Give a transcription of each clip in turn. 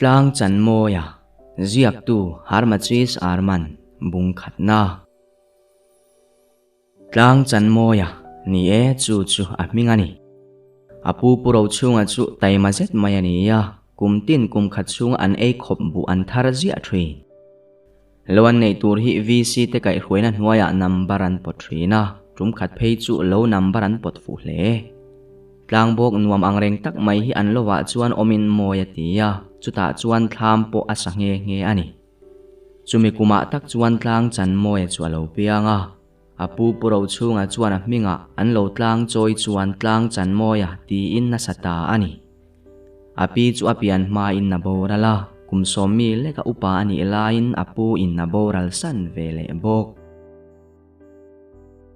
Tlang Chanmawia, Ziaktu Harmachis Arman, Bung khatna. Tlang Chanmawia, Ni e, chu chu a hming a ni. A pu pu Rochhunga chu taima zet mai a ni a, kum tin kum khat chhunga an ei khawp buh an thar ziah thin. Lo an neih tur hi VC te kaihhruaina hnuaiah number an pawt thin a, tum khat phei chu lo number an pawt fuh hle. Tlangbawk nuam ang reng tak mai hi an lovah chuan awmin mawi a ti a, chutah chuan thlam pawh a sa nghe nghe a ni. Chumi kumah tak chuan tlang chan mawia chu a lo piang a, a pu pu Rochhunga chuan a hmingah an lo tlang chawi chuan tlang chan mawia tiin nasa ta a ni. A pi chu a pian hmain a boral a, kum sawmmi leka upa a nih laiin a pu in a boral san ve leh bawk.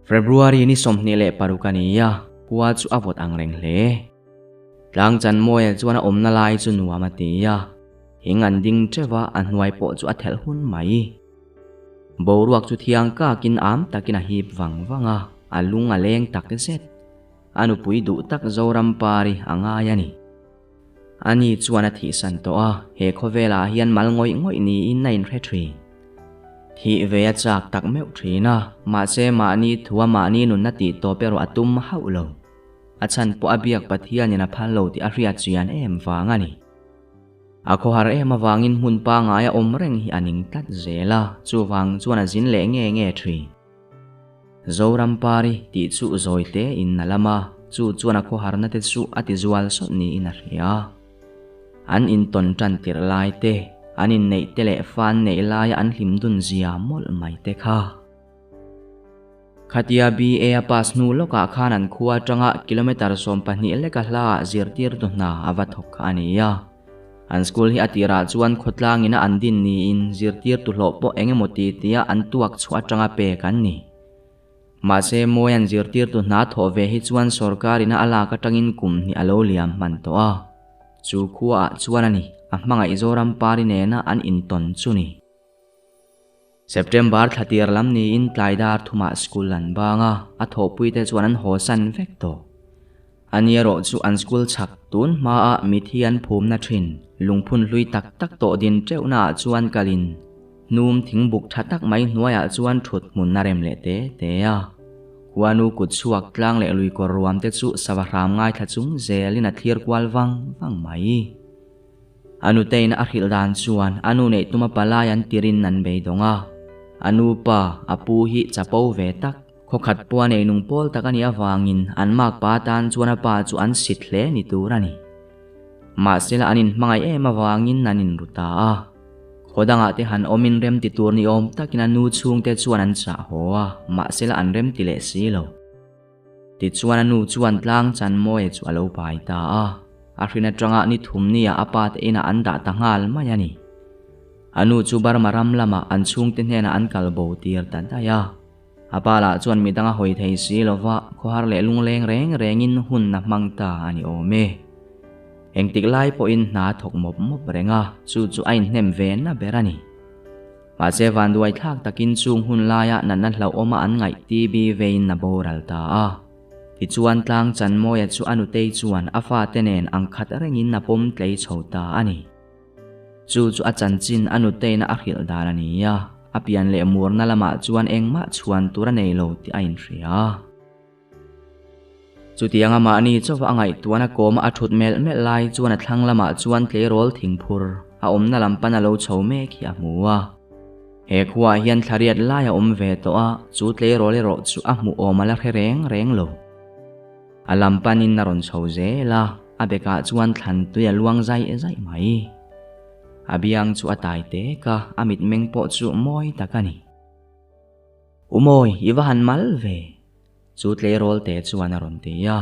February ni 26 a ni a, khua chu a vawt ang reng hle. Tlang Chanmawia chuan a awmna lai chu nuam a ti a, hing an ding teuh a, a hnuai pawh chu a thelh hun mai. Boruak chu thiang kakin am takin a hip vang vang a, a lung a leng tak zet. A nupui duh tak Zoram Pari a ngai a ni. Ani chuan a thihsan tawh a, he khawvelah hian mal ngawih ngawih niin a inhre thin. Thih ve a chak tak meuh thin a, mahse mahni thua mahni nunna tih tawp erawh a tum hauh lo. A chhan pawh a biak Pathianin a phal lo tih a hriat chian em vang a ni. A khawhar em avangin hmun pangngai a awm reng hi a ning tlat zel a, chuvang chuan a zin leh nge nge thin. Zoram Pari tih chu zawi hle in a lam a, chu chuan a khawharna te chu a ti zual sawt niin a hria. An intawn tan tirh lai te, an inneih te leh fan neih laia an hlim dun zia mawlh mai te kha. Khatia BA a pass hnu lawkah khan an khua atanga kilometre 12 leka hlaah zirtirtu hna a va thawk kha a ni a. An school hi a tirah chuan khawtlang ina an din niin zirtirtu hlawh pawh eng emaw ti tia an tuak chhuah atanga pek an ni. Mahse Mawia'n zirtirtu hna thawh ve hi chuan sorkar ina a lak atangin kum hnih a lo liam hman tawh a. Chu khuaah chuan a ni, a hmangaih Zoram Pari nena an intawn chu ni. September thla tir lam niin tlai dar thumah school an bang a, a thawhpuite chuan an haw san vek tawh. Ani erawh chu an school chhak tun hmaah mithi an phumna thin, lungphun hlui tak tak tawh din teuhnaah chuan kalin hnum thingbuk tha tak mai hnuaiah chuan thut hmun a rem leh te te a. Khuanu kut chhuak tlang leh lui kawr ruam te chu sava hram ngaithla chung zelin a thlir kual vang vang mai. A nutein a hrilh dan chuan a nu neih tuma palai an tirin an beidawng a. A nu pa, a pu hi chapo ve tak, khawkhat pawh a neinung pawl tak a nih avangin an makpa atan chuan a pa chu an sit hle ni tur a ni. Mahsela an inhmangaih em avangin an inru ta a. Khaw dangah te han awmin remti tur ni awm takin a nu chhungte chuan an chah haw a, mahsela an remti leh si lo. Tichuan a nu chuan tlang Chanmawia chu a lo pai ta a, a hrin atanga ni thum nia a pa te inah an dah ta nghal mai a ni. A nu chu Burma ram lamah an chhungte hnenah an kal bo tir ta daih a. A pa lah chuan midang a hawi thei si lova, khawhar leh lungleng reng rengin hun a hmang ta a ni awm e. Engtik lai pawhin hna a thawk mawp mawp reng a, chu chu a inhnem ve na ber a ni. Mahse vanduai thlak takin chung hun laia natna hlauhawma an ngaih TB veiin a boral ta a. Tichuan tlang Chanmawia chu a nutei chuan a fate nen ang khat rengin a pawm tlei chho ta a ni. Chu chu a chanchin a nuteina a hrilh dan a ni a, a pian leh murna lamah chuan engmah chhuan tur a nei lo tih a inhria. Chutianga mahni chauha a ngaihtuahna kawma a thut melh melh lai chuan a thlang lamah chuan tleirawl thingphur a awmna lam pan a lo chho mek hi a hmu a. He khuaah hian thlariat lai a awm ve tawh a, chu tleirawl erawh chu a hmuh awm a la hre reng reng lo. A lam panin a rawn chho zel a, a bekah chuan thlan tui a luang zaih zaih mai. A biang chu a tai tek a, a mitmeng pawh chu mawi tak a ni. U Mawi, i va han mal ve? Chu tleirawl te chuan a rawn ti a.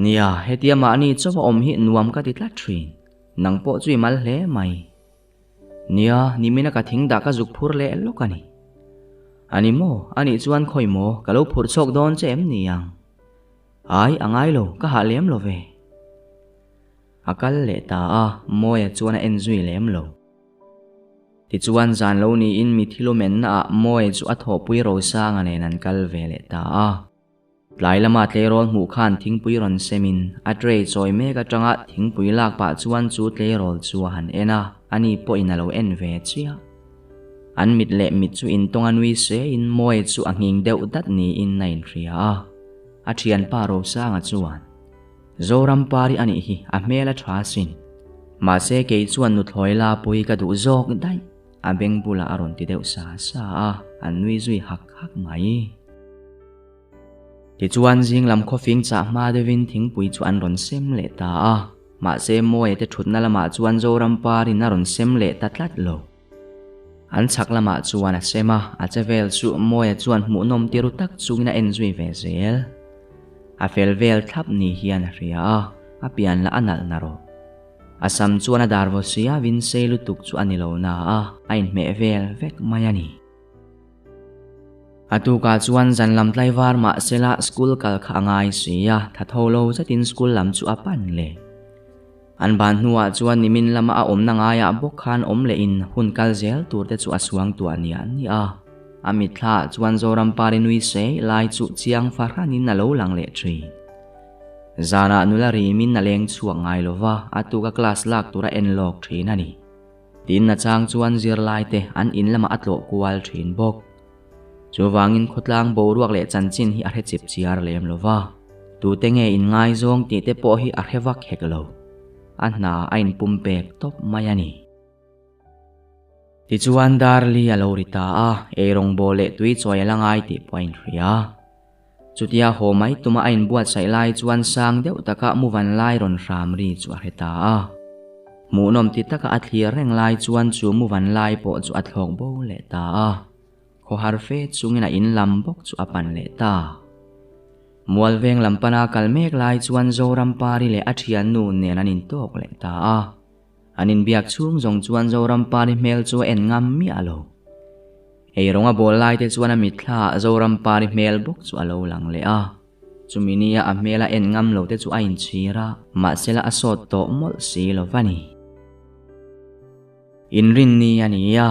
Nia, hetia mahni chauh a awm hi nuam ka ti tlat thin. Nang pawh chu i mal hle mai. Nia, nimina ka thing dah ka zuk phur leh lawk a ni. A ni maw? A nih chuan khawi maw, ka lo phurh chhawk dawn che em ni ang? Ai, a ngai lo, ka hah lem lo ve. A kal leh ta a, Mawia chuan a en zui lem lo. Tichuan zan lo niin mi thilumenna ah Mawia chu a thawhpui Rosanga nen an kal ve leh ta a. Tlai lama tleirawl hmuh khan thingpui rawn semin a tray chawi mek atanga thingpui lak pah chuan chu tleirawl chu a han en a, ani pawhin a lo en ve chiah. An mit leh mit chu intawng a nui sein Mawia chu a nghing deuh dat niin a inhria a. A thianpa Rosanga chuan, Zoram pari a nih hi, a hmel a tha asin. Mahse kei chuan nuthlawi la pui ka duh zawk daih, a beng bulah a rawn ti deuh sa sa a, an nui zui hak hak mai. Tichuan zing lam khawfing chah hma deuhin thingpui chu an rawn sem leh ta a, mahse Mawia te thutna lamah chuan Zoram parin a rawn sem leh ta tlat lo. An chhak lamah chuan a sem a, a che vel chu Mawia chuan hmuhnawm tiru tak chungin a en zui ve zel. A fel vel thlap ni hian a hria a, a pian lah a nalh na rawh. A sam chuan a dar vaw sia vin sei lutuk chu a ni lo na a, a inhmeh vel vek mai a ni. A tukah chuan zan lam tlaivar mah sela school kal kha a ngai si a, tha tho lo zetin school lam chu a pan leh. An ban hnuah chuan nimin lama a awmna ngaiah bawk khan awm lehin hun kal zel tur te chu a suang tuah niah niah a. A mitthlaah chuan Zoram pari nui sei lai chu chiang fahranin a lo lang leh thin. Zanah nula rimin a leng chhuak ngai lova, a tuka class lak tura en lawk thin a ni. Tin a chang chuan zirlaite an in lamah a tlawh kual thin bawk. Chuvangin khawtlang boruak leh chanchin hi a hre chip chiar lem lo va, tute nge inngaizawng tih te pawh hi a hre vak hek lo. A hna a inpumpek tawp mai a ni. Tichuan Darli a lo ri ta a, eirawngbawl leh tui chawi a la ngai tih pawh a inhria. Chutia haw mai tuma a inbuatsaih lai chuan sang deuh taka muvan lai rawn hram ri chu a hre ta a. Hmuhnawm ti taka a thlir reng lai chuan chu muvan lai pawh chu a thlawk bo leh ta a. Khawhar fe chungin a in lam bawk chu a pan leh ta. Mualveng lam pana kal mek lai chuan Zoram Pari leh a thiannu nen an intawk leh ta a. An inbiak chhung zawng chuan Zoram Pari hmel chu a en ngam miah lo. Eirawng a bawl lai te chuan a mitthla ah Zoram Pari hmel bawk chu a lo lang leh a. Chumi nia a hmel a en ngam lo te chu a inchhir a, mahsela a sawt tawh mawlh si lo va ni. Inrinni a ni a,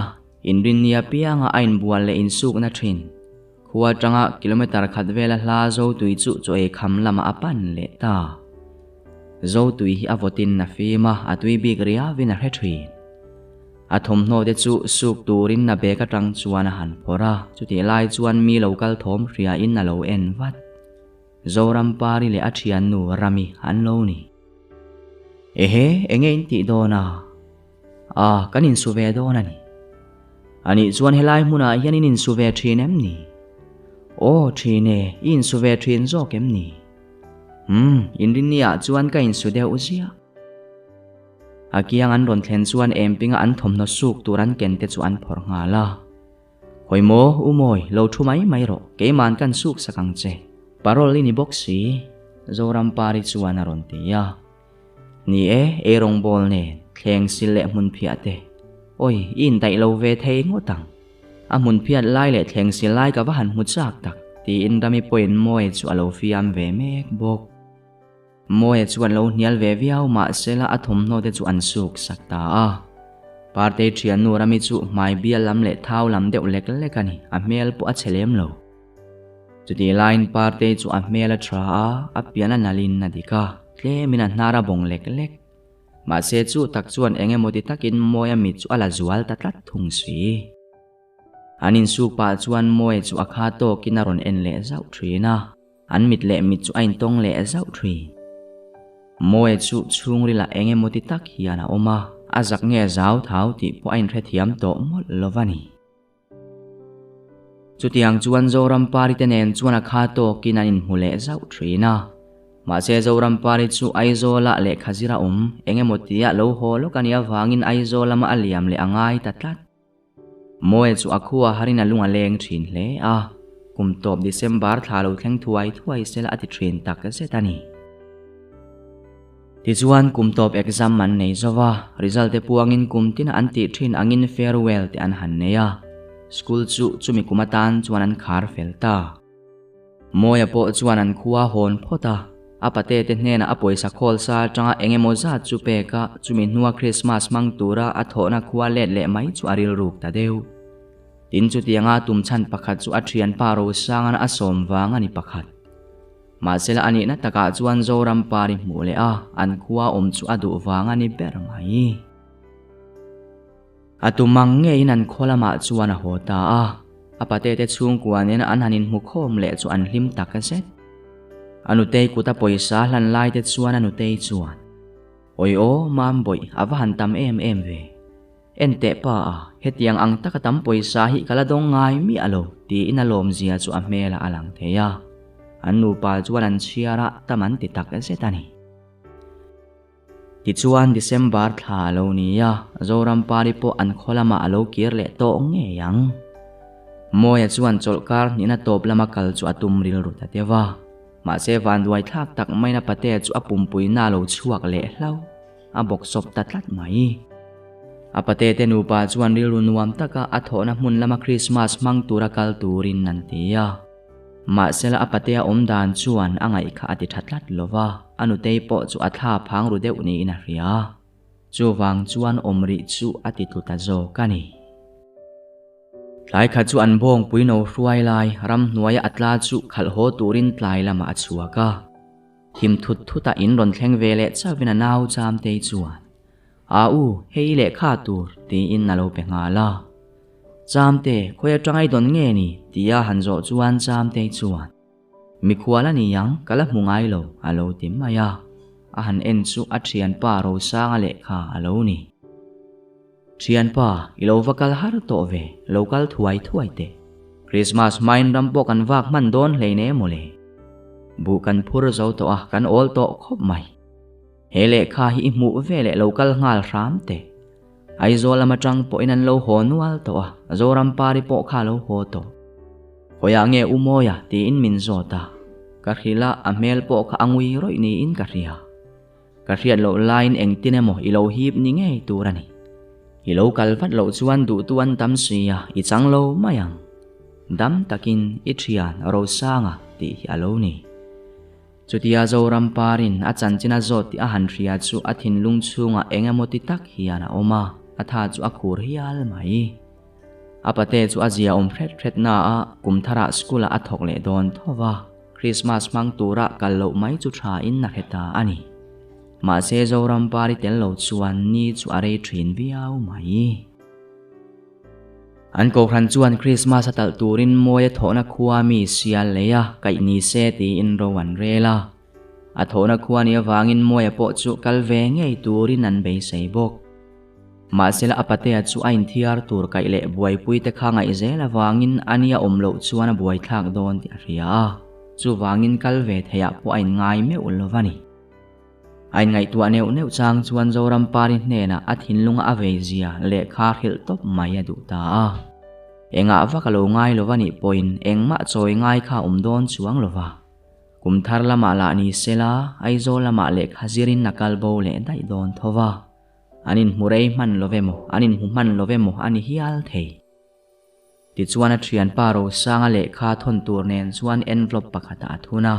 inrinni apianga a inbual leh insukna thin. Khua atanga kilometre khat vela hla Zotui chu chaw ei kham lamah a pan leh ta. Zotui hi a vawtin a fim a, a tui bik riauin a hre thin. A thawmhnaw te chu suk turin a bag atang chuan a han phawrh a, chutih lai chuan mi lo kal thawm hriain a lo en vat. Zoram Pari leh a thiannu Rami an lo ni. Ehe, enge in tih dawn a? A, kan insu ve dawn a ni. Anih chuan helai hmunah hian in insu ve thin em ni? Aw, thin e, i insu ve thin zawk em ni? Umm, inrinniah chuan ka insu deuh ziah. A kiang an rawn thlen chuan Empinga an thawmhnaw suk tur an ken te chu an phawrh nghal a. Hawi maw, U Mawi, lo thu mai mai rawh, keiman kan suk sak ang che. Parol i ni bawk si, Zoram Pari chuan a rawn ti a. Ni e, eirawngbawl nen, thleng sil leh hmun phiah te. Awi, i indaih lo ve thei ngawt ang. A hmun phiat lai leh thleng sil lai ka va han hmu chak tak, tiin Rami pawhin Mawia chu a lo fiam ve mek bawk. Mawia chu an lo hnial ve viau mahsela a thawmhnaw te chu an suk sak ta a. Partei thiannu Rami chu hmai bial lam leh thau lam deuh lek lek a ni, a hmel pawh a chhe lem lo. Chutih laiin Partei chu a hmel a tha a, a pian a nalhin a dik a, tlemin a hnar a bawng lek lek. Mahse chu tak chuan eng emaw ti takin Mawia mit chu a la zual ta tlat thung si. An insuk pah chuan Mawia chu a kha tawkin a rawn en leh zauh thin a. An mit leh mit chu a intawng leh zauh thin. Mawia chu chhungrilah eng emaw ti tak hian a awm a, a zak nge zau thau tih pawh a inhrethiam tawh mawlh lo va ni. Chutiang chuan Zoram Pari te nen chuan a kha tawkin an inhmu leh zauh thin a. Mahse Zoram Pari chu Aizawlah lehkha zir a awm, eng emaw tia lo haw lawk a nih avangin Aizawl lama a liam leh a ngai ta tlat. Mawia chu a khua harin a lung a leng thin hle a, kum tawp December thla lo thleng thuai thuai sela a ti thin tak zet a ni. Tichuan kum tawp exam an nei zo va, result te puangin kum tina an tih thin angin farewell te an han nei a, school chu chumi kum atan chuan an khar fel ta. Mawia pawh chuan an khua hawn phawt a, a pate te hnenah a pawisa khawl sa atanga eng emaw zat chu pek a, chumi hnua Krismas hmang tura a thawhna khua let leh mai chu a rilruk ta deuh. Tin chutianga tum chhan pakhat chu a thianpa Rosanga'n a sawm vang a ni pakhat. Mahsela a nihna takah chuan Zoram pari hmuh leh a, an khua awm chu a duh vang a ni ber mai. A tum ang ngeiin an khaw lamah chuan a haw ta a, a patete chhungkua nena an han inhmu khawm leh chu an hlim tak zet. A nutei kuta pawisa hlan laite chuan a nutei chuan, Awi aw, Mambawih, a va han tam em em ve. Enteh pa a, hetiang ang taka tam pawisa hi ka la dawng ngai miah lo, tiin a lawmzia chu a hmelah a lang thei a. An nupa chuan an chhiar a, tam an ti tak zet a ni. Tichuan December thla a lo ni a, Zoram Pari pawh an khaw lamah a lo kir leh tawh ngei ang. Mawia chuan chawlhkar hnihna tawp lama kal chu a tum rilru ta deuh a. Mahse vanduai thlak tak maina Patea chu a pumpuina a lo chhuak leh hlauh. A bawk sawp ta tlat mai. A pate te nupa chuan rilru nuam taka a thawhna hmun lama Krismas hmang tura kal turin an ti a. Mahsela a patea awm dan chuan a ngaih kha a ti tha tlat lo va, a nutei pawh chu a thla phang ru deuh niin a hria. Chuvang chuan awm rih chu a ti tlu ta zawk a ni. Tlai khat chu an bawngpui no hruai lai ramhnuaia a tla chu khalh haw turin tlai lamah a chhuak a. Thim thut thut a in rawn thleng ve leh chauhin a nau Chamtei chuan, A u, hei i lehkha tur, tiin a lo pe nghal a. Chamte, khawi atanga i dawn nge ni? tia han zawh chuan Chamtei chuan, Mikhual a ni ang, ka la hmu ngai lo, a lo ti mai a. A han en chu a thianpa Rosanga lehkha a lo ni. Thianpa, i lo va kal har tawh ve, lo kal thuai thuai teh. Christmas hmain ram pawh kan vak hman dawn hlein em mawle. Buh kan phur zo tawh a, kan awl tawh khawp mai. He lehkha hi i hmuh ve leh lo kal nghal hram teh. Aizawl lam atang pawhin an lo haw nual tawh a, Zoram pari pawh kha a lo haw tawh. Khawiah nge u Mawia tiin min zawt a, ka hrilh a, a hmel pawh kha a ngui rawih niin ka hria. Ka hriat loh laiin engtin emaw i lo hip ni ngei tur a ni. I lo kal vat loh chuan duhtu an tam si a, i chang lo mai ang. Dam takin i thian Rosanga tih hi a lo ni. Chutia Zoram parin a chanchin a zawt tih a han hria chu a thinlung chhungah eng emaw ti tak hian a awm a, a tha chu a khur hial mai. A pate chu a zia awm hret hret na a, kum tharah school-ah a thawk leh dawn tho va, Christmas hmang tura kal loh mai chu tha in a hre ta a ni. Mahse Zoram pari tel lo chuan ni chu a rei thin viau mai. An kohhran chuan Christmas a talh turin Mawia thawhna khua mi sial lei a kaih ni se tiin ro an rel a. A thawhna khua ni avangin Mawia pawh chu kal ve ngei turin an beisei bawk. Mahsela a patea chu a inthiar tur kaih leh buaipui te kha ngaih zel avangin a nia awm loh chuan a buaithlak dawn tih a hria a, chuvangin kal ve theiah pawh a inngai meuh lo va ni. A inngaihtuah neuh neuh chang chuan Zoram Pari hnenah a thinlunga a vei zia lehkha hrilh tawp mai a duh ta a. Engah vak a lo ngai lo va nih pawhin engmah chawi ngai kha a awm dawn chuang lo va. Kum thar lamah lah ni sela Aizawl lamah lehkha zirin a kal bo leh daih dawn tho va. An inhmu rei hman lo ve maw, an inhmu hman lo ve maw a ni hial thei. Tichuan a thianpa Rosanga lehkha thawn tur nen chuan envelope pakhatah a thun a,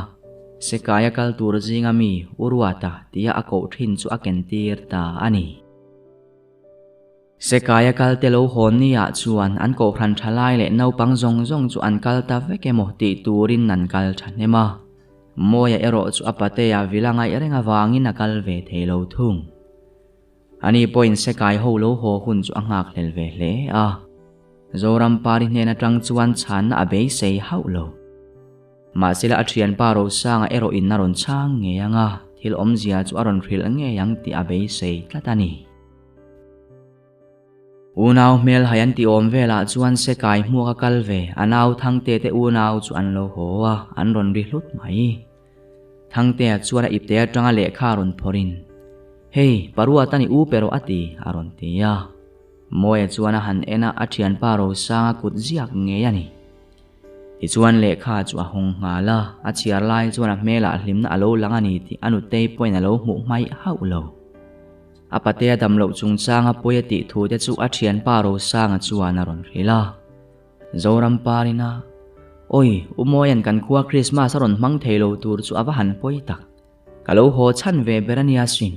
Sekaia kal tur zinga mi U Ruata tia a koh thin chu a ken tir ta a ni. Sekaia kal te lo hawn ni ah chuan an kohhran thalai leh naupang zawng zawng chu an kal ta vek emaw tih turin an kal thahnem a. Mawia erawh chu a patea vila ngaih reng avangin a kal ve thei lo thung. Ani pawhin Sekai ho lo haw hun chu a nghak hlel ve hle a. Zoram pari hnen atang chuan chhanna a beisei hauh lo. Mahsela a thianpa Rosanga erawh in a rawn chhang ngei ang a, thil awmzia chu a rawn hrilh ngei ang tih a beisei tlat a ni. Unau hmel hai an tih awm velah chuan Sekai hmuak a kal ve, a nau Thangte te unau chu an lo haw a, an rawn ri hlut mai. Thangtea chuan a ipte atanga lehkha a rawn phawrhin, Hei, Paruat a ni u pe rawh a ti, a rawn ti a. Mawia chuan a han en a, a thianpa Rosanga kut ziak ngei a ni. Tichuan lehkha chu a hawng nghal a, a chhiar lai chuan a hmelah hlimna a lo lang a ni tih a nutei pawhin a lo hmuh hmaih hauh lo. A patea damloh chungchanga pawi a tih thu te chu a thianpa Rosanga chuan a rawn hrilh a. Zoram parina, Awi, U Mawia'n kan khua Krismas a rawn hmang thei lo tur chu a va han pawi tak. Ka lo haw chhan ve ber a nia sin.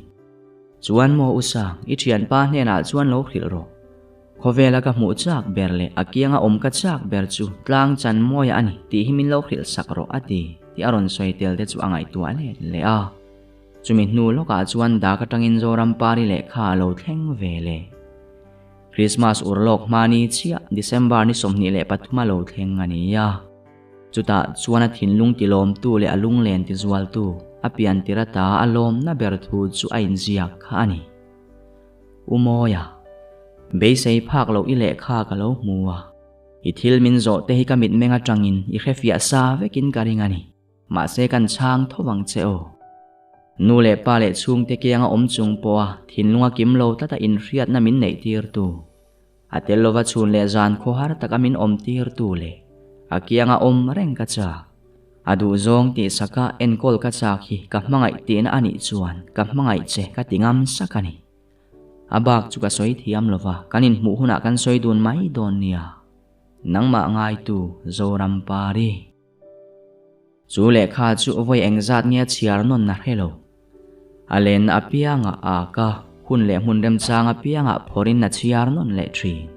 Chuan maw U Sang, i thianpa hnenah chuan lo hrilh rawh. Khawvela ka hmuh chak ber leh a kianga awm ka chak ber chu tlang chan mawia a ni tih hi min lo hrilh sak rawh a ti. tih a rawn sawi tel te chu a ngaihtuah let leh a. Chumi hnu lawkah chuan dak atangin Zoram Pari lehkha a lo thleng ve leh. Krismas urlawk hmani chiah December ni 23 a lo thleng a ni a. Chutah chuan a thinlung tilawmtu leh a lunglen tizualtu a pian tir ata a lawmna ber thu chu a inziak kha a ni. U Mawia, beisei phak loh i lehkha ka lo hmu a. I thil min zawh te hi ka mitmeng atangin i hrefiah sa vekin ka ring a ni. Mahse kan chhang tho vang che aw. Nu leh pa leh chhungte kianga awm chung pawha thinlunga kim lo tlata inhriatna min neih tirtu, a tel lova chhun leh zan khawhar taka min awm tirtu leh a kianga awm reng ka chak. A duhzawng tihsaka enkawl ka chak hi ka hmangaih tihna a nih chuan ka hmangaih che ka ti ngam sak a ni. A bak chu ka sawi thiam lova kan inhmuh hunah kan sawi dun mai dawn nia. Nangmah ngaitu Zoram Pari. Chu lehkha chu vawi engzat nge a chhiar nawn a hre lo. A lenna apiangah a ak a, hun leh hmun remchang apiangah phawrhin a chhiar nawn leh thin.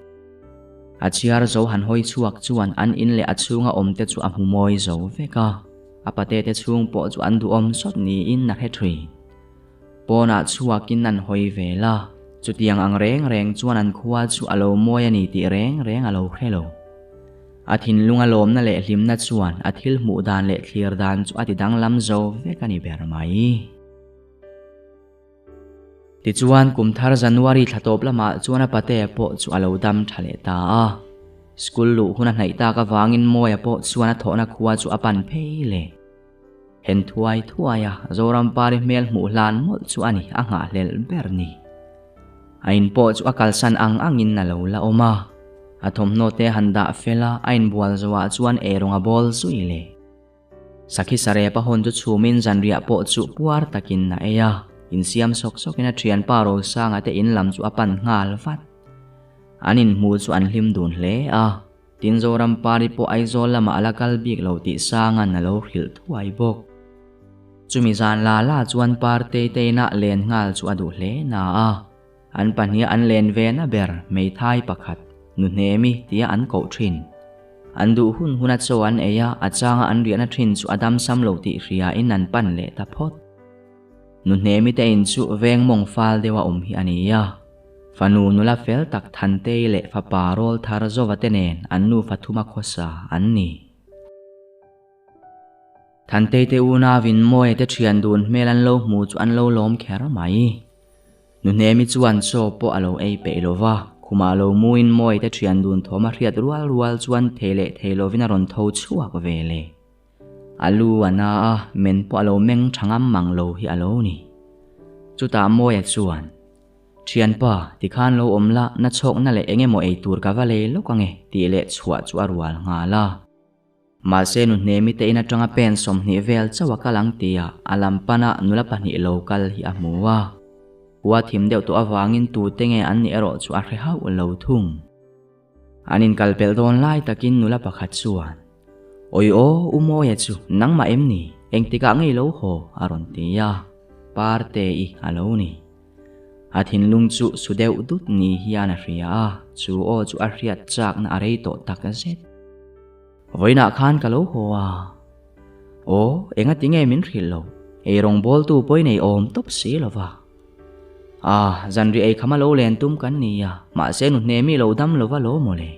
A chhiar zo han hawi chhuak chuan an in leh a chhunga awmte chu a hmu mawi zo vek a, a patete chhung pawh chu an duhawm sawt niin a hre thin. Pawnah chhuakin an hawi vel a, chutiang ang reng reng chuan an khua chu a lo mawi a ni tih reng reng a lo hre lo. A thinlung a lawmna leh hlimna chuan a thil hmuh dan leh thlir dan chu a ti danglam zo vek a ni ber mai. Tichuan kum thar January thla tawp lamah chuan a pate pawh chu a lo dam tha leh ta a. School luh hun a hnaih tak avangin Mawia pawh chuan a thawhna khua chu a pan phei leh. Hen thuai thuai a Zoram Pari hmel hmuh hlan mawlh chu a ni a nghahhlelh ber ni. A in pawh chu a kalsan ang angin a lo la awm a, a thawmhnaw te han dah fel a, a inbual zawhah chuan eirawng a bawl zui leh. Sakhi sarep a hawn chu chhumin zanriah pawh chu puar takin a ei a, insiam sawk sawkin a thianpa Rosanga te in lam chu a pan nghal vat. An inhmu chu an hlim dun hle a. Tin Zoram Pari pawh Aizawl lamah a la kal bik lo tih Sanga'n a lo hrilh thuai bawk. Chumi zan la la chuan Partei te inah len nghal chu a duh hle na a, an pahniha an len ve na ber hmeithai pakhat, nu hnemi tia an koh thin. An duh hun huna chaw an ei a, a changa an riahna thin chu a damsam lo tih hriain an pan leh ta phawt. Nu hnemi te in chu veng mawng fal deuha awm hi a ni a. Fanu nula fel tak Thantei leh fapa rawl thar Zova te nen an nufa thuma khawsa an ni. Thantei te unauin Mawia te thian dun hmel an lo hmu chu an lo lawm kher mai. Nu Hnemi chuan chaw pawh a lo ei peih lo va, khumah lo muin Mawia te thian dun thawm a hriat rual rual chuan thei leh thei lovin a rawn tho chhuak ve le. A lu a na a, men pawh a lo meng tha ngam mang lo hi a lo ni. Chutah Mawia chuan, Thianpa, tikhan lo awm la, na chhawkna leh eng emaw ei tur ka va lei lawk ange, tih leh chhuah chu a rual nghal a. Mahse nu hnemi te in atanga pen 20 vel chauh a kal ang tia a lam pana nula pahnih lo kal hi a hmu a. Khua thim deuh tawh avangin tute nge an nih erawh chu a hre hauh lo thung. An inkal pelh dawn lai takin nula pakhat chuan, Awi aw, U Mawia chu nangmah em ni? Engtikah ngei lo haw? a rawn ti a, Parte-i a lo ni. A thinlung chu su deuh dut ni hian a hria a, chu aw chu a hriat chakna a rei tawh tak zet. Vawiinah khan ka lo haw a. Aw, engati nge min hrilh loh? Eirawngbawltu pawhin ei awm tawp si lo va. Ah, zanri ei kham a lo len tum kan ni a, mahse nu hnemi lo dam lo va lo mawle.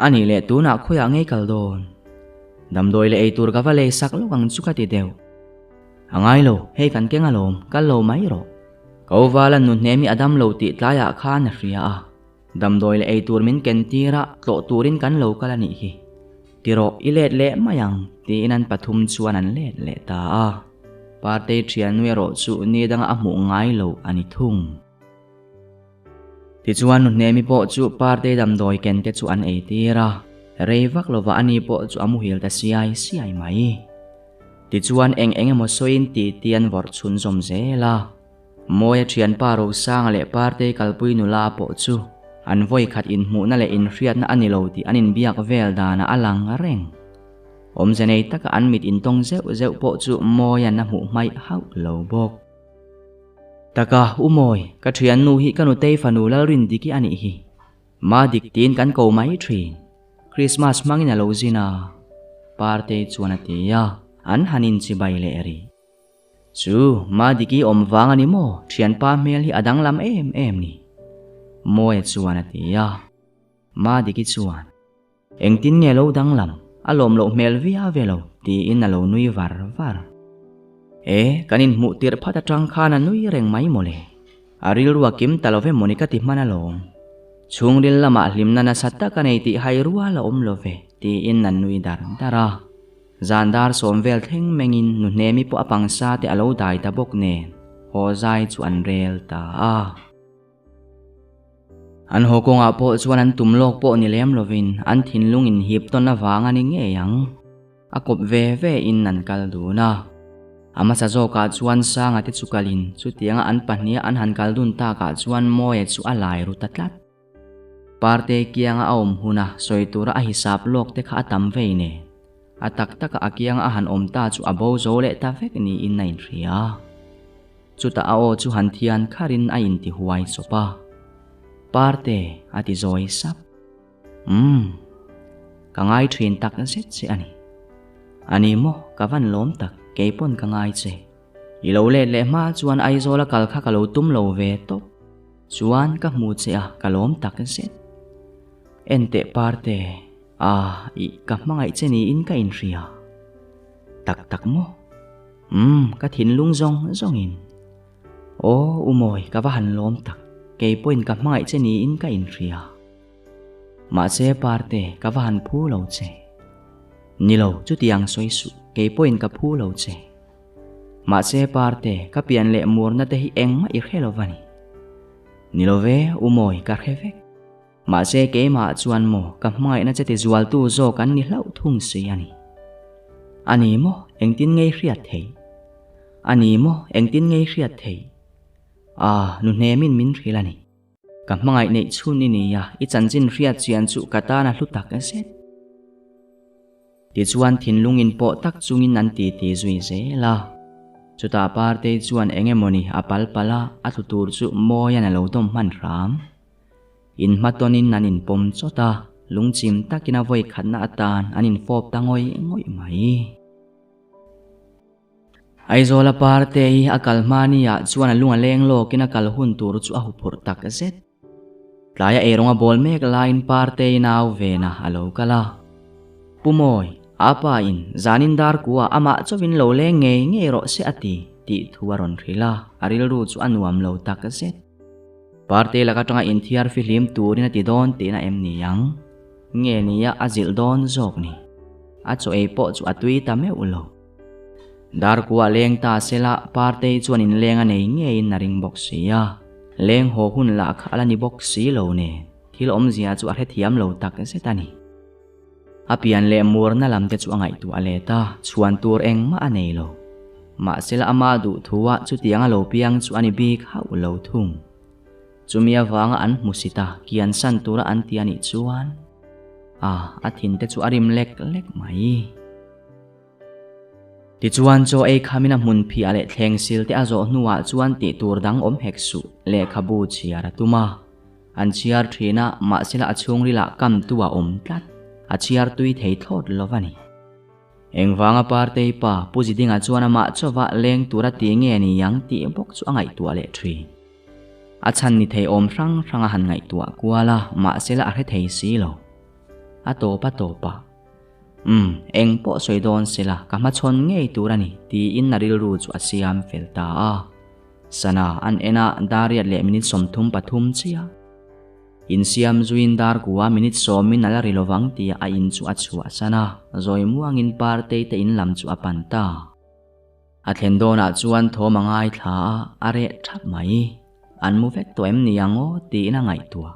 A nih leh tunah khawiah ngei kal dawn? Damdawi leh ei tur ka va lei sak lawk ang chu ka ti deuh. A ngai lo, hei kan keng alawm, kal lo mai rawh. Ka uvala nu hnemi a dam lo tih tlaiah khan a hria a, damdawi leh ei tur min ken tir a, tlawh turin kan lo kal a nih hi. Ti rawh, i let leh mai ang, tiin an pathum chuan an let leh ta a. Partei thiannu erawh chu ni danga a hmuh ngai lo a ni thung. Tichuan nu hnemi pawh chu Partei damdawi ken te chu an ei tir a, rei vak lova ani pawh chu a muhil ta siai siai mai. Tichuan eng eng emaw sawiin ti ti an vawrh chhunzawm zel a. Mawia thianpa Rosanga leh Partei kalpui nula pawh chu an vawi khat inhmuhna leh inhriatna a ni lo tih an inbiak vel danah a lang reng. Awmze nei taka an mit intawng zeuh zeuh pawh chu Mawia'n a hmuh hmaih hauh lo bawk. Taka, U Mawi, ka thiannu hi ka nutei fanu Lalrindiki a nih hi. Ma dik tiin kan ko mai thin. Krismas hmangin a lo zin a, Partei chuan a ti a. An han inchibai leh rih. Chu, Madiki awm vang a ni maw? Thianpa hmel hi a danglam em em ni. Mawia chuan a ti a. Madiki chuan, Engtin nge lo danglam? A lawm loh hmel viau ve lo, tiin a lo nui var var. E, kan inhmuh tirh phat atang khan a nui reng mai mawle. A rilru a kim ta lo ve mawni ka ti hman alawm. Chhungril lamah hlimna nasa tak a nei tih hai rual a awm lo ve, tiin a nui dar dar a. Zan dar sawm vel thleng mengin nu hnemi pawh a pangsa te a lo dai ta bawk nen, haw zai chu an rel ta a. An haw kawngah pawh chuan an tum lawk pawh ni lem lovin an thinlung inhip tawn avang a ni ngei ang. A kawp ve ve in an kal dun a. A hmasa zawkah chuan Sanga te chu kalin chutianga an pahniha an han kal dun takah chuan Mawia chu a lai ru ta tlat. Parte kianga a awm huna sawi tura a hisap lawk te kha a tam vei nen. A tak taka a kianga a han awm ta chu a bo zo leh ta vek niin a inhria. Chutah a aw chu han thian kharin a inti huai sawp a. Parte a ti zawi sap. Umm. Ka ngai thin tak zet che a ni. A ni maw, ka van lawm tak, kei pawn ka ngai che. I lo let leh hma chuan Aizawl a kal kha ka lo tum lo ve tawp. Chuan ka hmu che a, ka lawm tak zet. Enteh Parte, ah, ih, ka hmangaih che niin ka inhria. Tak tak maw? Umm, ka thinlung zawng zawngin. Aw, Umawi, ka va han lawm tak. Kei pawhin ka hmangaih che niin ka inhria. Mahse Parte, ka va han phu lo che. Ni lo, chutiang sawi suh, kei pawhin ka phu lo che. Mahse Parte, ka pian leh murna te hi engmah i hre lo va ni. Ni lo ve, Umawi, ka hre vek. Mahse keimah chuan maw ka hmangaihna che tizualtu zawk an ni hlauh thung si a ni. A ni maw, engtin ngei hriat thei? A ni maw, engtin ngei hriat thei? Ah, nu hnemin min hrilh a ni. Ka hmangaih neih chhun i ni a, i chanchin hriat chian chu ka tan a hlu tak zet. Tichuan thinlung inpawh tak chungin an titi zui zel a. Chutah Partei chuan eng emawni a pal pal a, a tlu tur chu Mawia'n a lo dawm hman hram. Inhmatawnin an inpawm chawt a, lungchim takin a vawi khatna atan an infawp ta ngawih ngawih mai. Aizawla Partei a kal hma niah chuan a lung a leng lawkin a kal hun tur chu a huphurh tak zet. Tlaia eirawng a bawl mek laiin Partei nau vena a lo kal a. Pu Mawi, a pa in zanin dar kua amah chauhin lo leng ngei ngei rawh se a ti, tih thu a rawn hrilh a, a rilru chu a nuam lo tak zet. Partei lak atanga inthiar fihlim turin a ti dawn tihna em ni ang? Nge nia a zilh dawn zawk ni? A chaw ei pawh chu a tui ta meuh lo. Dar kua leng ta sela Partei chuan inleng a nei ngeiin a ring bawk si a, leng haw hun lah kha a la ni bawk si lo nen thil awmzia chu a hrethiam lo tak zet a ni. A pian leh murna lam te chu a ngaihtuah let a, chhuan tur engmah a nei lo. Mahsela ama duh thua chutiang a lo piang chu a ni bik hauh lo thung. Chumi avanga an hmusit a, kian san tura an ti a nih chuan, a, a thin te chu a rim lek lek mai. Tichuan chaw ei khamin a hmun phiah leh thleng sil te a zawh hnuah chuan tih tur dang awm hek suh, lehkhabu chhiar a tum a. An chhiar thin a, mahsela a chhungrilah kamtu a awm tlat. A chhiar tui thei thlawt lo a ni. Engvanga Partei pa Pu Zidinga chuan amah chauva leng tura ti nge ni ang tih bawk chu a ngaihtuah leh thin. A chhan ni thei awm hrang hrang a han ngaihtuah kual a, mahsela a hre thei si lo. A tawp a tawp a. Umm, eng pawh sawi dawn sela ka hmachhawn ngei tur a ni, tiin a rilru chu a siam fel ta a. Sana an en a, dar riat leh minute 33 chiah. Insiam zuiin dar kua minute sawmin a la ri lovang tia a in chu a chhuahsan a, zawi muangin Partei te in lam chu a pan ta. A thlen dawnah chuan thawm a ngaithla a, a reh thap mai. An mu vek tawh em ni ang aw tiin a ngaihtuah.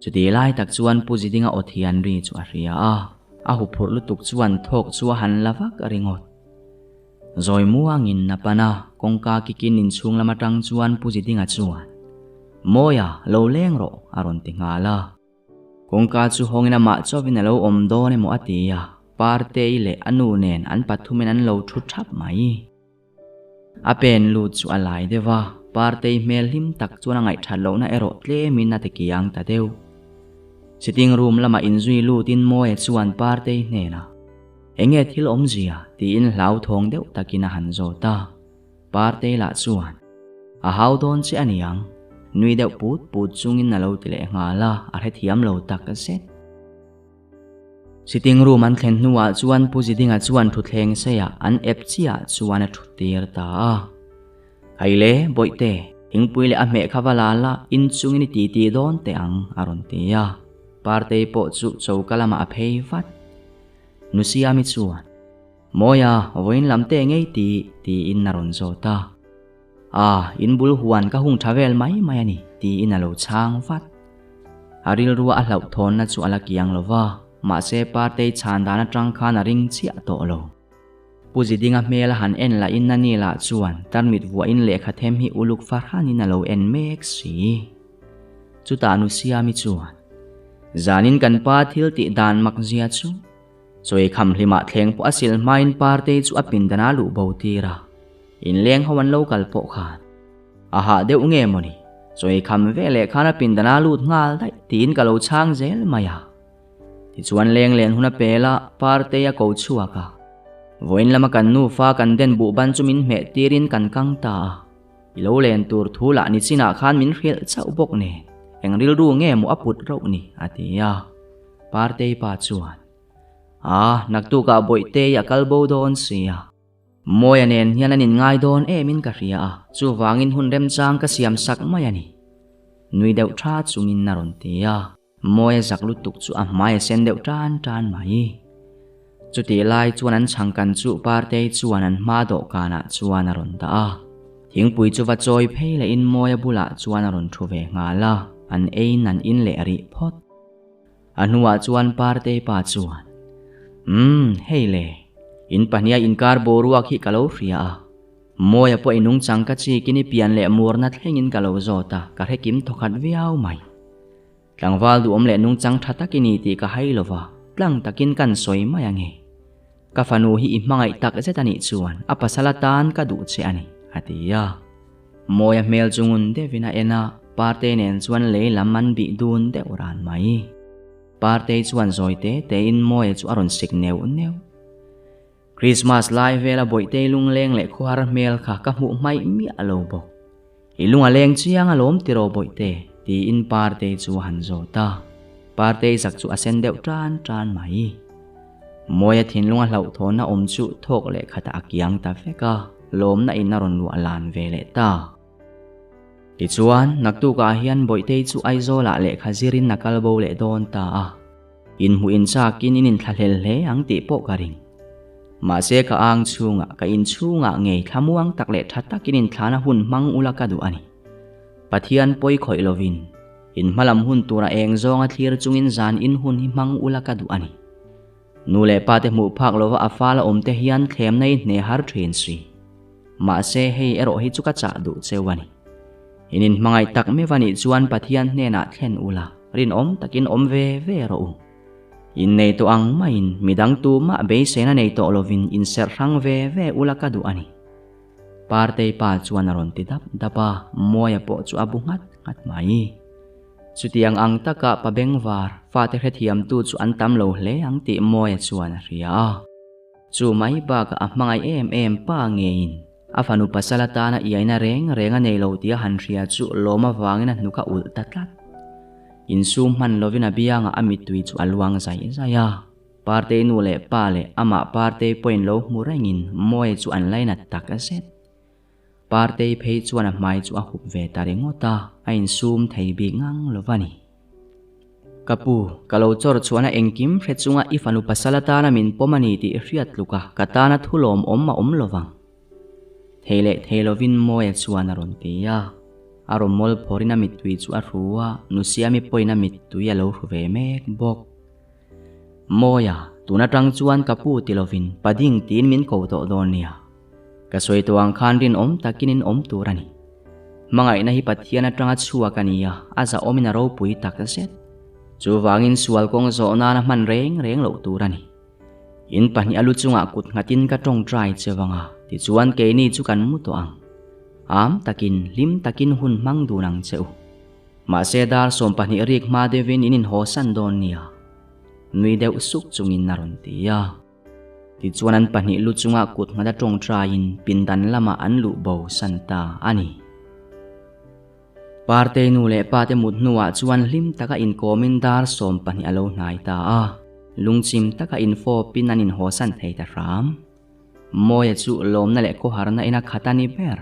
Chutih lai tak chuan Pu Zidinga aw thian ri chu a hria a, a huphurh lutuk chuan thawk chu a han la vak ringawt. Zawi muangin a pan a, kawngka kikin inchhung lam atang chuan Pu Zidinga chuan, Mawia, lo leng rawh, a rawn ti nghal a. Kawngka chu hawngin amah chauhin a lo awm dawn emaw a ti a, Partei leh a nu nen an pathumin an lo thu thap mai. A pen lut chu a lai deuh a, Partei hmel hlim tak chuan a ngaihthat lohna erawh tlemin a ti kiang ta deuh. Sitting room lamah inzui lutin Mawia chuan Partei hnenah. Enge thil awmzia? tiin hlauthawng deuh takin a han zawt a. Partei lah chuan, A hau dawn che a niang, nui deuh put put chungin a lo ti leh nghal a, a hrethiam lo tak zet. Sitting room an thlen hnuah chuan Pu Zidinga chuan thutthleng seiah an ep chiah chuan a thut tir ta a. Haile, Bawihte, thingpui leh a hmeh kha va la la, inchungin i titi dawn teh ang, a rawn ti a. Partei pawh chu choka lamah a phei vat. Nusiami chuan, Mawia, vawiin lam te ngei ti, tiin a rawn zawt a. A, in bul huan ka hung tha vel mai mai a ni, tiin a lo chhang vat. A rilrua a hlauhthawnna chu a la kiang lo va, mahse Partei chhan dan atang khan a ring chiah tawh lo. Pu Zidinga hmel a han en lahin a ni lah chuan tarmit vuahin lehkha them hi uluk farhanin a lo en mek si. Chutah nu Siami chuan, Zanin kan pa thil tih dan mak zia chu, Chawi kham hlimah thleng pawh a sil hmain Partei chu a pindan a luh bo tir a, inleng ho an lo kal pawh khan a hah deuh nge mawni, chawi kham ve leh khan a pindan a lut nghal daih tiin ka lo chhang zel mai a. Tichuan leng len hun a pel a, Partei a ko chhuak a. Vawiin lama kan nufa kan den buh ban chu min hmeh tirin kan kang ta a, i lo len tur thu lah ni chinah khan min hrilh chauh bawk nen, eng rilru nge maw a put rauh ni, a ti a. Partei pa chuan, A, naktukah Bawihtei a kal bo dawn sia. Mawia nen hian an inngai dawn emin ka hria a, chuvangin hun remchang ka siam sak mai a ni. Nui deuh tha chungin a rawn ti a, Mawia zak lutuk chu a hmai a sen deuh tan tan mai. Chutih lai chuan an chhangkan chu Partei chuan an hma dawhkanah chuan a rawn dah a. Thingpui chu va chawi phei lehin Mawia bulah chuan a rawn thu ve nghal a, an eiin an in leh rih phawt. A hnuah chuan Partei pa chuan, Umm, hei le, in pahniha inkar boruak hi ka lo hria a. Mawia pawh i nungchang ka chikin i pian leh murna thlengin ka lo zawt a, ka hre kim thawkhat viau mai. Tlangval duhawm leh nungchang tha tak i ni tih ka hai lo va, tlang takin kan sawi mai ange. Ka fanu hi i hmangaih tak zet a nih chuan a pasal atan ka duh che a ni, a ti a. Mawia hmel chu ngun deuhin a en a, Partei nen chuan lei lam an bih dun deuh ran mai. Partei chuan zawi te tein Mawia chu a rawn sik neuh neuh. Krismas lai vela Bawihtei lungleng leh khawhar hmel kha ka hmuh hmaih miah lo bawk. I lung a leng chiang alawm tiraw Bawihte? tiin Partei chu a han zawt a. Partei zak chu a sen deuh tan tan mai. Mawia thinlung a hlauhthawnna awm chu thawk leh khatah a kiang ta vek a, lawmna in a rawn luah lan ve leh ta. Tichuan, naktukah hian Bawihtei chu Aizawlah lehkha zirin a kal bo leh dawn ta a. Inhmuh inchakin in inthlahlel hle ang tih pawh ka ring. Mahse ka ang chhungah, ka inchhungah ngei thlamuang tak leh tha takin inthlana hun hmang ula ka duh a ni. Pathian pawi khawih lovin, in hmalam hun tura eng zawnga thlir chungin zan in hun hi hmang ula ka duh a ni. Nu leh pa te hmuh phak lova a fala awm te hian thlemna i hne har thin si. Mahse hei erawh hi chu ka chah duh cheu a ni. In inhmangaih tak meuh a nih chuan Pathian hnenah thlen ula, rinawm takin awm ve ve rawh u. Innei tawh ang maiin midang tumah beiseina nei tawh lovin inserh hrang ve ve ula ka duh a ni. Partei pa chuan a rawn ti dap dap a, Mawia pawh chu a bu nghat nghat mai. Chutiang ang taka pa bengvar, fate hrethiamtu chu an tam lo hle ang tih Mawia chuan a hria a. Chu mai bakah a hmangaih em em pa ngeiin a fanu pasal atana iaina reng reng a nei lo tih a han hria chu lawm avangin a hnuk a ulh ta tlat. Insum hman lovin a biangah a mittui chu a luang zai zai a. Partei nu leh pa leh amah Partei pawhin lo hmu rengin Mawia chu an lainat tak zet. Partei phei chuan a hmai chu a hup ve ta ringawt a, a insum thei bik ngang lo va ni. Ka pu, ka lo chawr chhuahna engkim hre chunga i fanu pasal atana min pawm a ni tih i hriat tluk a, ka tana thu lawmawm a awm lo vang. Thei leh thei lovin Mawia chuan a rawn ti a. A rawn mawl phawrin a mittui chu a hru a, Nusiami pawhin a mittui a lo hru ve mek bawk. Mawia, tun atang chuan ka pu ti lovin pading tiin min ko tawh dawn nia. Ka sawi tawh ang khan rinawm takin in awm tur a ni. Hmangaihna hi Pathian atanga chhuak a ni a, a zahawmin a ropui tak zet. Chuvangin sual kawng zawh nana hman reng reng loh tur a ni. In pahnih a lu chungah kut nghatin ka tawngtai che vang a, tichuan keini chu kan mu tawh ang. Am takin, hlim takin hun hmang dun ang che u. Mahse dar 20 rik hma deuhin in inhawsan dawn nia. Nui deuh suk chungin a rawn ti a. Tichuan an pahnih lu chunga kut nghat a tawngtaiin pindan lamah an luh bo san ta a ni. Partei nu leh pa te mut hnuah chuan hlim taka inkawmin dar 12 a lo hnai ta a, lungchim taka infawpin an inhawsan thei ta hram. Mawia chu lawmna leh khawharna in a khat a ni ber.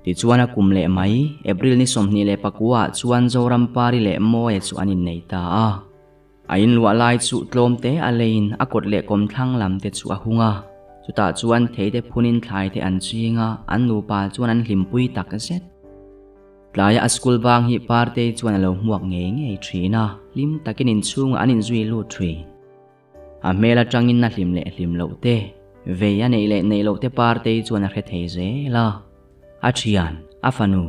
Tichuan a kum leh mai, April ni 29 ah chuan Zorampari leh Mawia chu an innei ta a. A inluah lai chu tlawm te a leiin a kawt leh kawmthlang lam te chu a hung a. Chutah chuan thei te phunin thlai te an ching a, an nupa chuan an hlimpui tak zet. Tlaia a school bang hi Partei chuan a lo hmuak ngei ngei thin a, hlim takin inchhungah an inzui lut thin. A hmel atangin a hlim leh hlim loh te, vei a neih leh neih loh te Partei chuan a hre thei zel a. A thian, a fanu,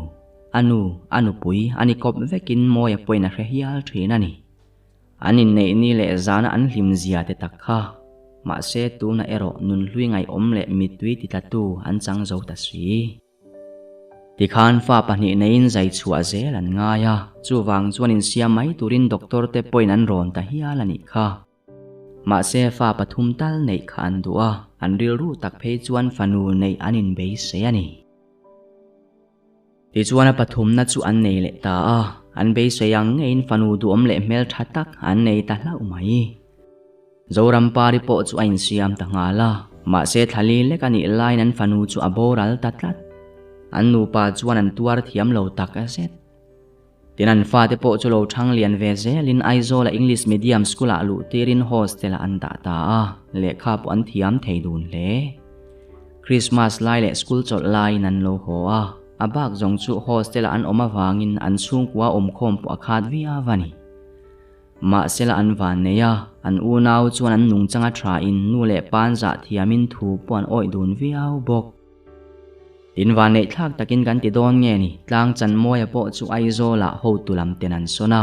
a nu, a nupui a ni kawp vekin Mawia pawhin a hre hial thin a ni. An inneih ni leh zana an hlim zia te tak kha. Mahse tuna erawh nunhlui ngaihawm leh mittui titlatu an chang zo ta si. Tikhan fa pahnih neiin zai chhuah zel an ngai a, chuvang chuan insiam mai turin doctor te pawhin an rawn ta hial a nih kha. Mahse fa pathum tal neih kha an duh a, an rilru tak phei chuan fanu neih an inbeisei a ni. Tichuan a pathumna chu an nei leh ta a, an beisei ang ngeiin fanu duhawm leh hmeltha tak an nei ta hlauh mai. Zorampari pawh chu a insiam ta nghal a, mahse thlali lek a nih laiin an fanu chu a boral ta tlat. An nupa chuan an tuar thiam lo tak zet. Tin an fate pawh chu lo thang lian ve zelin Aizawla English Medium School-ah luh tirin hostel-ah an dah ta a, lehkha pawh an thiam thei dun hle. Christmas lai leh school chawlh laiin an lo haw a, a bak zawng chu hostel-ah an awm avangin an chhungkua awmkhawm pawh a khat viau a ni. Mahsela an van nei a, an unau chuan an nungchang a thain nu leh pan zah thiamin thu pawh an awih dun viau bawk. Tin vanneih thlak takin kan ti dawn nge ni, tlang Chanmawia pawh chu Aizawlah hotu lam ten an sawn a.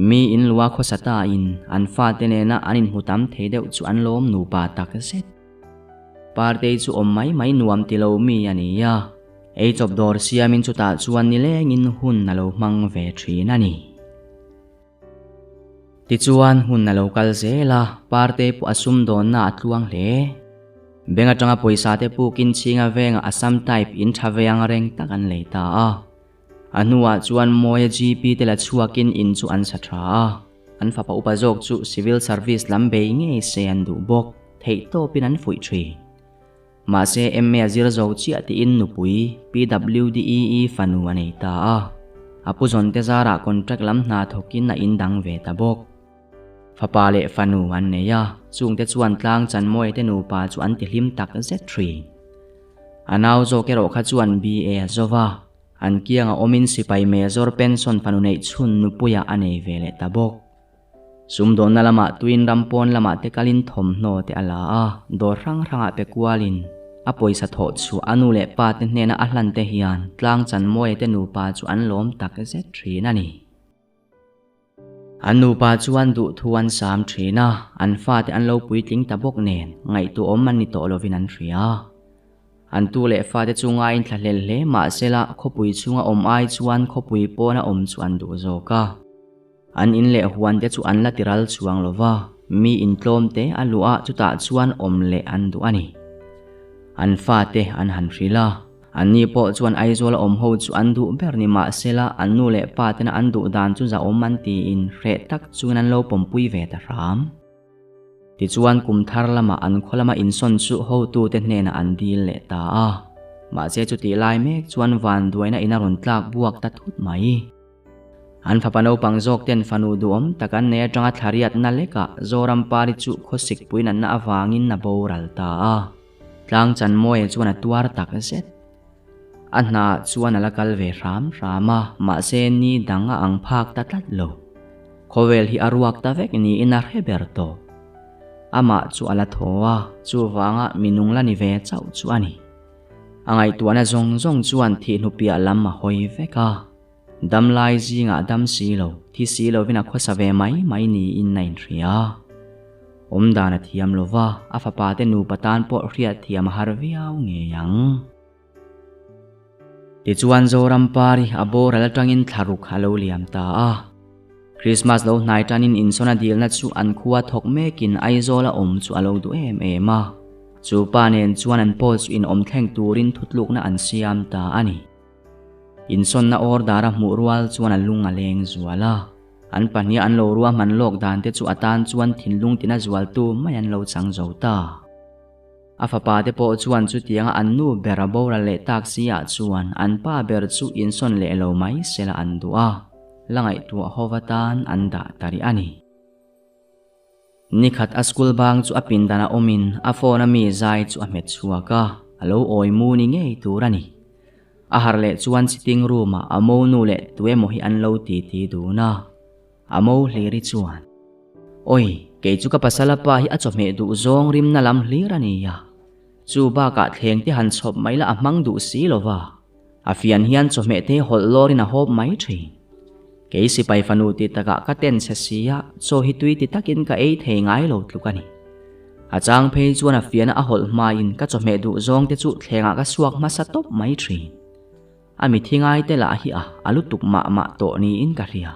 Mi in lua khawsa ta in an fate nena an inhmu tam thei deuh chu an lawm nupa tak zet. Partei chu awm mai mai nuam ti lo mi a ni a, ei chawp dawr siamin chutah chuan nilengin hun a lo hmang ve thin a ni. Tichuan hun a lo kal zel a, Partei pawh a sumdawnna a tluang hle. Bank atanga pawisa te pukin chhinga vengah Assam type in tha ve ang reng tak an lei ta a. A hnuah chuan Mawia GP te la chhuakin in chu an sa tha a. An fapa upa zawk chu civil service lam bei ngei se an duh bawk, theihtawpin an fuih thin. Mahse MA a zir zo chiah tiin nupui PWDEE fanu a nei ta a. A pu zawnte zarah contract lam hna thawkin a indang ve ta bawk. Fapa leh fanu an nei a, chungte chuan tlang Chanmawite nupa chu an tihlim tak zet thin. A nau zawk erawh kha chuan BA a zo va, an kiangah awmin sipai Major pension fanu neih chhun nupuiah a nei ve leh ta bawk. Sumdawnna lamah tuin ram pawn lamah te kalin thawmhnaw te a la a, dawr hrang hrangah pe kualin a pawisa thawh chhuah a nu leh pa te hnena a hlan te hian tlang Chanmawia te nupa chu an lawm tak zet thin a ni. An nupa chuan duhthu an sam thin a, an fate an lo puitling ta bawk nen ngaihtuahawm an ni tawh lovin an hria. An tu leh fate chu ngaiin thlahlel hle mahsela khawpui chhunga awm ai chuan khawpui pawna awm chu an duh zawk a. An in leh huan te chu an la tiral chuang lo va, mi intlawm te a luh a chutah chuan awm leh an duh a ni. An fate an han hrilh a, anni pawh chuan Aizawl a awm ho chu an duh ber ni mahsela an nu leh pa tena an duh dan chu zahawm an tiin hreh tak chuan an lo pawmpui ve ta hram. Tichuan kum thar lamah an khaw lama insawn chu hotute hnenah an dil leh ta a, mahse chutih lai mek chuan vanduaina in a rawn tlak buak ta thut mai. An fapa naupang zawk ten fanu duhawm tak an nei atanga thlariatna lekah Zorampari chu khawsik pui natna avangin a boral ta a. Tlang Chanmawia chuan a tuar tak zet. A hnaah chuan a la kal ve hram hram a, mahse ni dang a ang phak ta tlat lo. Khawvel hi a ruak ta vek niin a hre ber tawh. Amah chu a la thaw a, chuvanga minung la ni ve chauh chu a ni. A ngaihtuahna zawng zawng chuan thihhnupiah lam a hawi vek a. Dam lai zingah dam si lo, thi si lovin a khawsa ve mai mai niin a inhria. Awm dan a thiam lo va, a fapa te nupa tan pawh hriat thiam a har viau ngei ang. Tichuan Zorampari a boral atangin thlaruk a lo liam ta a. Christmas lo hnai tanin insawn a dilna chu an khua thawk mekin Aizawl a awm chu a lo duh em em a. Chu pa nen chuan an pawl chu inawm thleng turin thutlukna an siam ta a ni. Insawnna order a hmuh rual chuan a lung a leng zual a. An pahniha an lo ruahman lawk dan te chu a tan chuan thinlung tina zualtu mai an lo chang zo ta. A fapa te pawh chuan chutianga an nu ber a boral leh tak si ah chuan an pa ber chu insawn leh lo mai sela an duh a, la ngaihtuah ho va tan an dah ta rih a ni. Nikhat a school bang chu a pindan a awmin a phone a mi zai chu a hmet chhuak a, a lo awi mu ni ngei tur a ni. A harh leh chuan sitting room ah a mo nu leh tuemaw hi an lo titi dun a. A mo hlir hi chuan, Oi, kei chu ka pasala pa hi a chawhmeh duh zawng rimna lam hlir a ni a. Chu bakah thleng te han chhawp mai la a hmang duh si lo va. A fian hian chawhmeh te hawlh lawrin a hawp mai thin. Kei sipai fanu ti takah ka ten che si a, chaw hi tui ti takin ka ei thei ngai lo tluk a ni. A chang phei chuan a fiana a hawlh hmain ka chawhmeh duh zawng te chu thlengah ka suak hmasa tawp mai thin. A mithi ngai te lah hi a a lutuk mah mah tawh niin ka hria.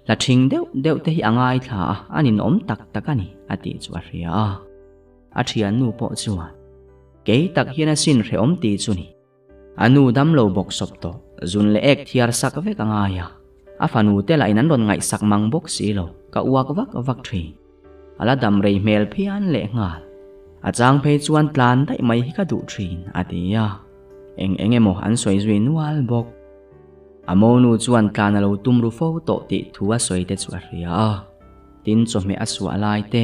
Hla ṭhing deuh deuh te hi a ngaithla a, a ninawm tak tak a ni, a tih chu a hria a. A ṭhiannu pawh chuan, Kei tak hian a sin hrehawm ti chu ni. A nu dam lo bawk sawp tawh, zun leh ek thiar sak vek a ngai a. A fanu te lah in an rawn ngaihsak mang bawk si lo, ka uak vak vak ṭhin. A la dam rei hmel phian leh nghal. A chang phei chuan tlan daih mai hi ka duh ṭhin, a ti a. Eng eng emaw an sawi zui nual bawk. A monu chuan tlan a lo tum ru fo tawh tih thu a sawi te chu a hria a. Tin chawhmeh a suah lai te,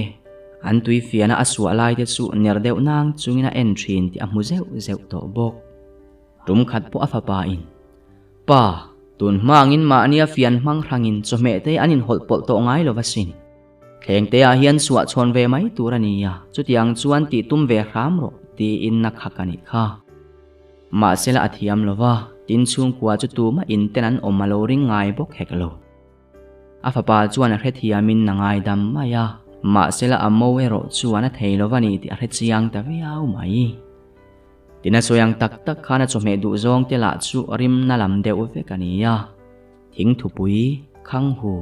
an tui fiahna a suah lai te chu ner deuh nang chungin a en ṭhin tih a hmu zeuh zeuh tawh bawk. Tum khat pawh a fapa in, Pa, tun hmangin mahnia fian hmang hrangin chawhmeh te an inhawlh pawlh tawh ngai lo asin. Thlengte ah hian suah chhawn ve mai tur a ni a, chutiang chuan tih tum ve hram rawh tiin na khak a nih kha. Mahsela a thiam lo va, tin chhungkua chu tumah in ten an awm a lo ring ngai bawk hek lo. A fapa chuan a hrethiamin a ngaidam mai a, mahsela a mo erawh chuan a thei lo va ni tih a hrechiang ta viau mai. Tin a sawi ang tak tak khan a chawhmeh duh zawng te lah chu rimna lam deuh vek a ni a. Thingthupui, Khanghu,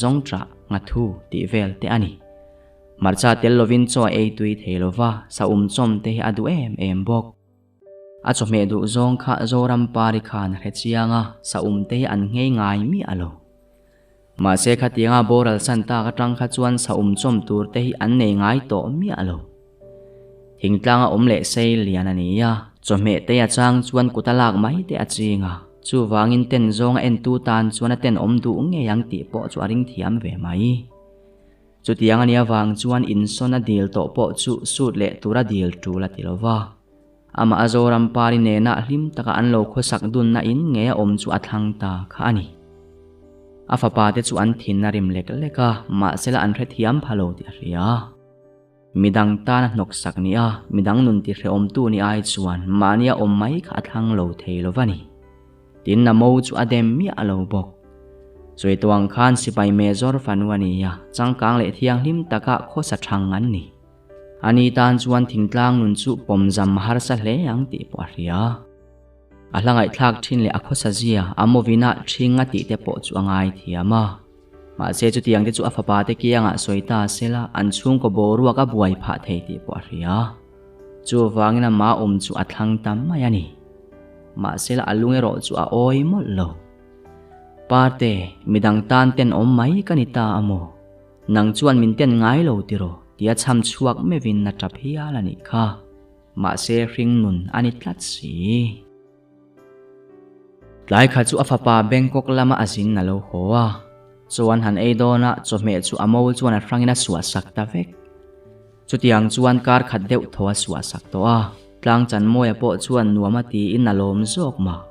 Zawngṭah, Ngathu tih vel te a ni. Hmarcha tel lovin chaw a ei tui thei lova, saum chawm te hi a duh em em bawk. A chawhmeh duh zawng kha Zoram Pari khan a hre chiang a, saum te hi an nghei ngai miah lo. Mahse khatianga boral san tak atang kha chuan saum chawm tur te hi an nei ngai tawh miah lo. Thingtlanga awm leh sei lian a ni a, chawhmeh te a chang chuan kut a lak mai te a ching a, chuvangin ten zawnga entu tan chuan a tenawm duh ngei ang tih pawh chu a ring thiam ve mai. Chutiang a nih avang chuan insawn a dil tawh pawh chu sut leh tura dil tul a ti lo va. Amah a Zoram Pari nena hlim taka an lo khawsak dunna in ngei a awm chu a thlang ta kha a ni. A fapa te chu an thin a rim lek lek a, mahsela an hrethiam pha lo tih a hria. Midang tana hnawksak ni a, midang nun ti hrehawmtu ni ai chuan mahnia awm mai kha a thlang lo thei lo va ni. Tin a mo chu a dem miah lo bawk. Chuaituang khan sipai mezawr fanu a ni a, changkang leh thianghlim taka khawsa thang an ni. Ani tan chuan thingtlang nun chu pawmzam harsa hle ang tih pawh a hria. A hla ngaihthlak thin leh a khawsa zia a mawina thing a tih te pawh chu a ngaithiam a. Mahse chutiang te chu a fapa te kiangah sawi ta sela an chhungkaw boruak a buai phah thei tih pawh a hria. Chuvangin ama awm chu a thlang ta mai a ni. Mahsela a lung erawh chu a awi mawlh lo. Parte, midang tan ten awm mai ka ni ta a maw? Nang chuan min ten ngai lo tiraw? Tia chham chhuak meuhin a tap hial a nih kha. Mahse hring nun a ni tlat si. Tlai kha chu a fapa Bangkok lama a zin a lo haw a, chuan han ei dawn a, chawhmeh chu a mo chuan a hrangin a suah sak ta vek. Chutiang chuan kar khat deuh thaw a suah sak tawh a, tlang Chanmawia pawh chuan nuam a tiin a lawm zawk mah.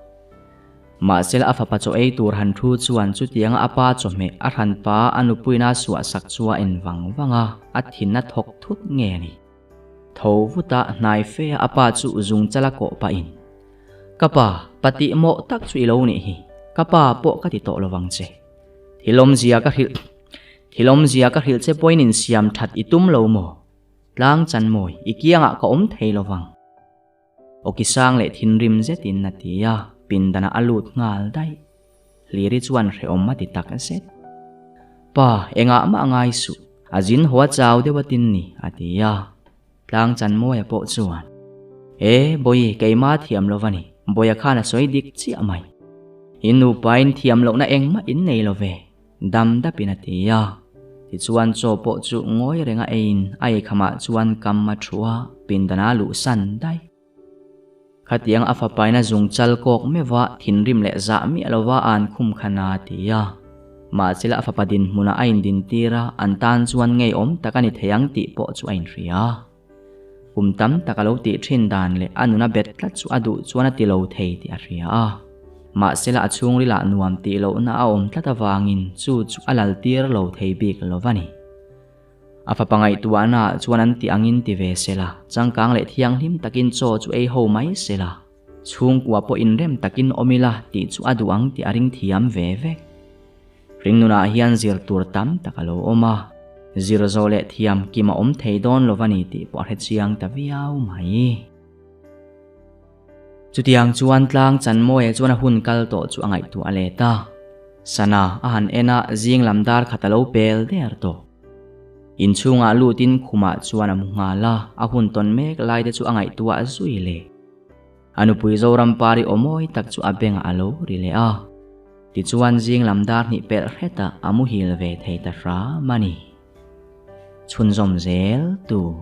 Mahsela a fapa chaw ei tur han thu chuan chutianga a pa chawhmeh a hranpa a nupuina a suah sak chu a en vang vang a, a thin a thawk thut nge a ni. Tho vuta hnai fe a pa chu zung chala kawh pahin, Ka pa, patih mawh tak chu i lo nih hi, ka pa pawh ka ti tawh lovang che. Thil awmzia ka hrilh, thil awmzia ka hrilh che pawhin insiam that i tum lo maw? Tlang Chanmawi, i kiangah ka awm thei lovang. Awki sang leh thinrim zetin a ti a, pindanah a lut nghal daih. Hliri chuan hrehawm a ti tak zet. Pa, engah mah ngai suh, a zin haw a chau deuh a tin ni, a ti a. Tlang Chanmawia pawh chuan, E, Bawi, keimah thiam lo va ni, Bawia khan a sawi dik chiah mai. In nupain thiam lohna engmah in nei lo ve, dam dapin a ti a. Tichuan chaw pawh chu ngawi renga eiin a eikhamah chuan kam a thu a, pindanah a luhsan daih. Khatiang a fapaina zung chal kawk meuh a, thinrim leh zah miah lova a an khum kha na a ti a. Mahsela a fapa dinhmunah a indintir a, an tan chuan ngeiawm tak a ni thei ang tih pawh chu a inhria. Kum tam tak a lo tih thin dan leh a nuna bet tlat chu a duh chuan a ti lo thei tih a hria a. Mahsela a chhungrilah nuam tih lohna a awm tlat avangin chu chu a laltir lo thei bik lo va ni. A fapa ngaihtuahnaah chuan an ti angin ti ve se la, changkang leh thianghlim takin chaw chu ei ho mai se la, chhungkua pawh inrem takin awm ila tih chu a duh ang tih a ring thiam ve vek. Ringnunah hian zir tur tam tak a lo awm a, zir zawh leh thiam kim a awm thei dawn lo va ni tih pawh a hre chiang ta viau mai. Chutiang chuan tlang Chanmawia chuan a hun kal tawh chu a ngaihtuah let a. Sana a han en a, zing lam dar khat a lo pel der tawh. Inchhungah lutin khumah chuan a mu nghal a, a hun tawn mek lai te chu a ngaihtuah zui le. A nupui Zorampari aw mawi tak chu a bengah a lo ri leh a. Tichuan zing lam dar hnih pelh hretah a muhil ve thei ta hram a ni. Chhunzawm zel tur.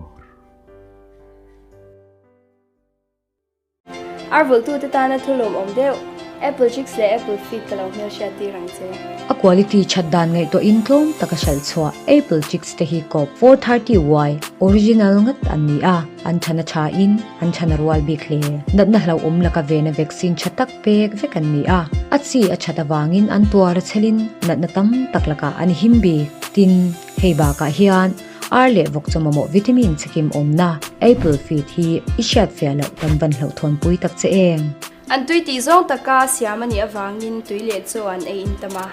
Ar vulhtute tana thu lawmawm deuh, Apple Chicks leh Apple Feed ka lo hmelhriat tir ang che. A quality that dan ngaihtuahin tlawm taka hralh chhuah Apple Chicks te hi kawp 430Y original ngat an ni a, an thana thain an thana rual bik hle. Natna hlauhawm laka vena vaccine tha tak pek vek an ni a, a chi a that avangin an tuar a chhelin natna tam tak lakah an him bik. Tin, hei bakah hian Ar leh vawk chaw mamawh vitamin chikim awmna apple feed hi i hriat fiah loh kan van hlauhthawnpui tak che em? An tui tih zawng taka siam a nih avangin tui leh chaw an ei in tam a.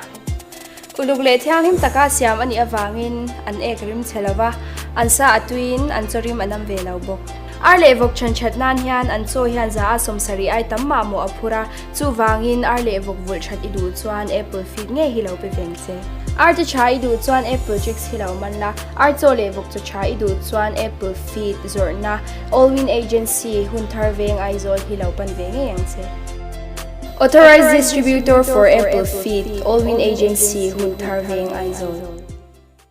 Uluk leh thianghlim taka siam a nih avangin an ek rim chhe lo va, an sa a tuiin an chaw rim a nam ve lo bawk. Ar leh vawk chhan that nan hian an chaw hian za a 70 ai tam mah mawh a phur a, chuvangin ar leh vawk vulh that i duh chuan apple feed ngei hi lo pe veng che. Ar te tha i duh chuan apple chicks hi lo man la, ar chaw leh vawk chaw tha i duh chuan apple feed zawrhna Allwin Agency Hunthar Veng Aizawl hi lo pan ve ngei ang che. Authorized Distributor for Apple Feed, Allwin Agency, Hunthar Veng Aizawl.